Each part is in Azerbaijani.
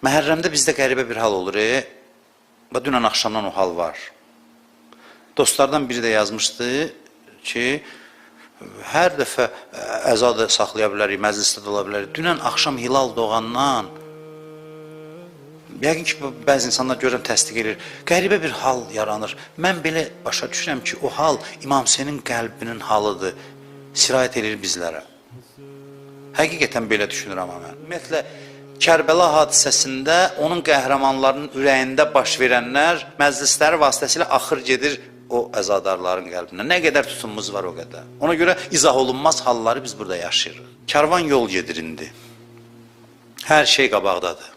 Məhərrəmdə bizdə qəribə bir hal olur. Və dünən axşamdan o hal var. Dostlardan biri də yazmışdı ki, hər dəfə əza da saxlaya bilərik, məclisdə də ola bilərik. Dünən axşam hilal doğandan, yəqin ki, bəzi insanlar görürəm təsdiq edir, qəribə bir hal yaranır. Mən belə başa düşürəm ki, o hal İmam Hüseynin qəlbinin halıdır, sirayət edir bizlərə. Həqiqətən belə düşünürəm amma mən. Ümumiyyətlə, Kərbəla hadisəsində onun qəhrəmanlarının ürəyində baş verənlər məclisləri vasitəsilə axır gedir o əzadarların qəlbinə. Nə qədər tutumumuz var o qədər. Ona görə izah olunmaz halları biz burada yaşayırıq. Karvan yol gedir indi. Hər şey qabaqdadır.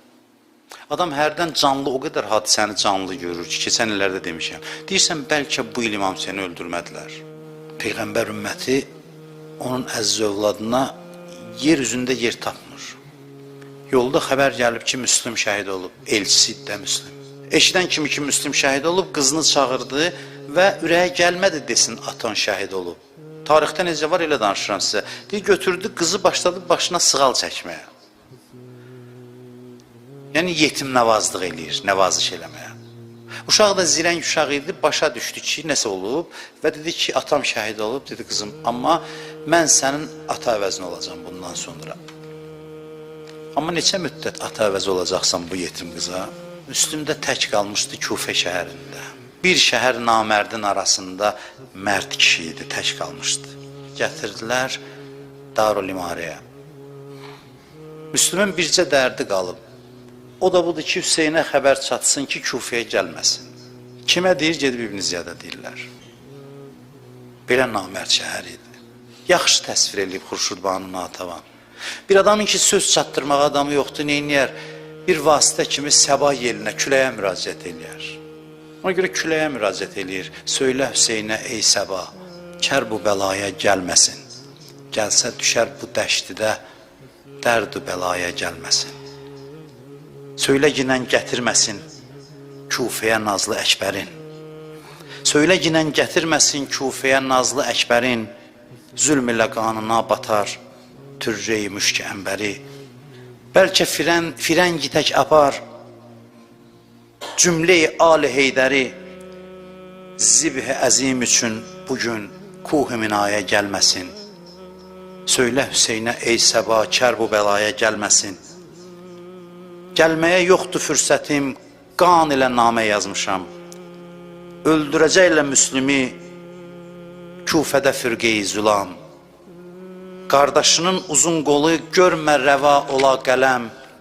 Adam hərdən canlı, o qədər hadisəni canlı görür ki, keçən illərdə demişəm. Deyirsən, bəlkə bu il İmam Hüseyni öldürmədilər. Peyğəmbər ümməti onun əziz övladına yer üzündə yer tapmır. Yolda xəbər gəlib ki, Müslüm şəhid olub, elçisi də Müslüm. Eşidən kimi ki, Müslüm şəhid olub, qızını çağırdı və ürəyə gəlmədi desin, atan şəhid olub. Tarixdə necə var, elə danışıram sizə. Deyir, götürdü, qızı başladı başına sığal çəkməyə. Yəni, yetim nəvazlıq eləyir, nəvaziş eləməyə. Uşaq da zirəng uşaq idi, başa düşdü ki, nəsə olub və dedi ki, atam şəhid olub, dedi qızım, amma mən sənin ata əvəzinə olacam bundan sonra. Amma neçə müddət ata əvəzi olacaqsan bu yetim qıza? Müslüm də tək qalmışdı Kufə şəhərində. Bir şəhər namərdin arasında mərd kişi idi, tək qalmışdı. Gətirdilər Darül İmarəyə. Müslümün bircə dərdi qalıb. O da budur ki, Hüseynə xəbər çatsın ki, Kufəyə gəlməsin. Kimə deyir, gedib İbn Ziyada deyirlər. Belə namərd şəhər idi. Yaxşı təsvir eləyib Xurşudbanu Natavan. Bir adamın ki, söz çatdırmağa adamı yoxdur, neyniyər? Bir vasitə kimi səba yelinə, küləyə müraciət eləyər. Ona görə küləyə müraciət eləyir. Söylə Hüseynə, ey səba, kər bu bəlaya gəlməsin. Gəlsə düşər bu dəştidə, dərd-ü bəlaya gəlməsin. Söylə ginən gətirməsin Kufəyə Nazlı Əkbərin. Söylə ginən gətirməsin Kufəyə Nazlı Əkbərin. Zülm ilə qanına batar türreyi müşk əmbəri. Bəlkə firəngi tək apar cümle-i Ali Heydəri. Zibh-i əzim üçün bugün Kuh-i Minaya gəlməsin. Söylə Hüseynə ey səba, kər bu bəlaya gəlməsin. Gəlməyə yoxdur fürsətim, qan ilə namə yazmışam. Öldürəcəklə Müslümi Kufədə firqeyi zülam. Qardaşının uzun qolu görmə rəva ola qələm.